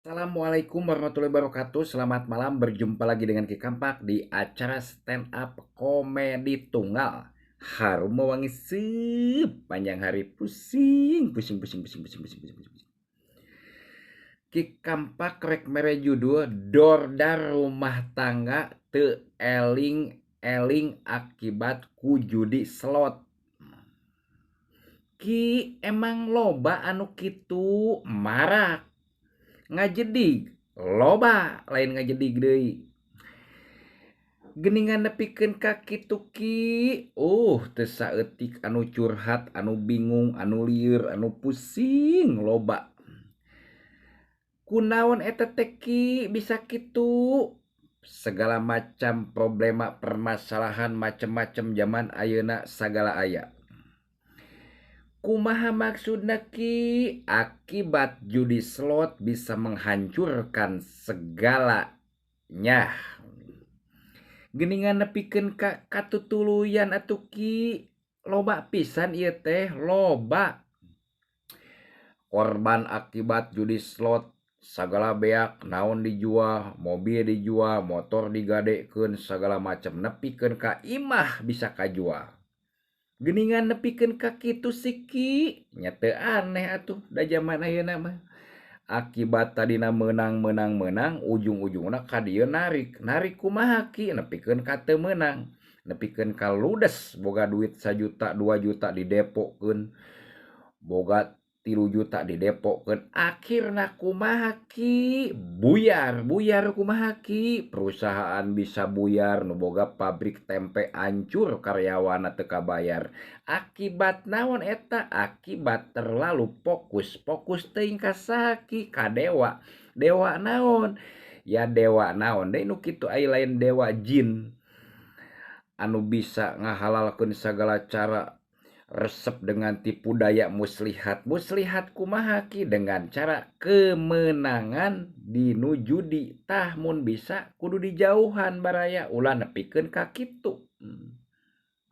Assalamualaikum warahmatullahi wabarakatuh. Selamat malam, berjumpa lagi dengan Ki Kampak di acara stand up komedi tunggal. Harum mewangi sepanjang hari, pusing, pusing, pusing, pusing, pusing, pusing, pusing, pusing. Ki Kampak rek mere judul Dordar Rumah Tangga Teu Eling Eling Akibat Ku Judi Slot. Ki, emang loba anu kitu? Marak ngajedig loba, lain ngajedig deui geningan nepikeun ka kitu, Ki. Teu saeutik anu curhat, anu bingung, anu lieur, anu pusing, loba. Kunaon eta teh, Ki, bisa kitu? Segala macam problema, permasalahan macem-macem, zaman ayeuna sagala aya. Kumaha maksudna, Ki? Akibat judi slot bisa menghancurkan segalanya. Geningan nepikeun ka katutuluyan atuh, Ki, loba pisan ieu teh, loba korban akibat judi slot. Sagala beak naon dijual, mobil dijual, motor digadekeun, sagala macam, nepikeun ka imah bisa kajual. Geningan nepikeun ka kitu sih, Ki. Nya teu aneh atuh, da zaman ayeuna mah akibat tadina meunang, meunang, meunang, ujung-ujungna ka dieu narik narik. Kumaha, Ki? Nepikeun ka teu meunang, nepikeun ka ludes. Boga duit 1 juta, 2 juta didepokeun, boga 3 juta didepokeun, akhirna kumaha, Ki? Buyar. Buyar kumaha, Ki? Perusahaan bisa buyar, nu boga pabrik tempe hancur, karyawanna teu kabayar. Akibat naon eta? Akibat terlalu fokus. Fokus teuing ka saha, Ki? Ka dewa. Dewa naon ya? Dewa naon deui nu kitu, ai lain dewa jin anu bisa ngahalalkeun sagala cara, resep dengan tipu daya muslihat. Muslihat kumaha, Ki? Dengan cara kemenangan dinu judi. Tah, mun bisa kudu dijauhan, baraya, ulah nepikeun ka kitu.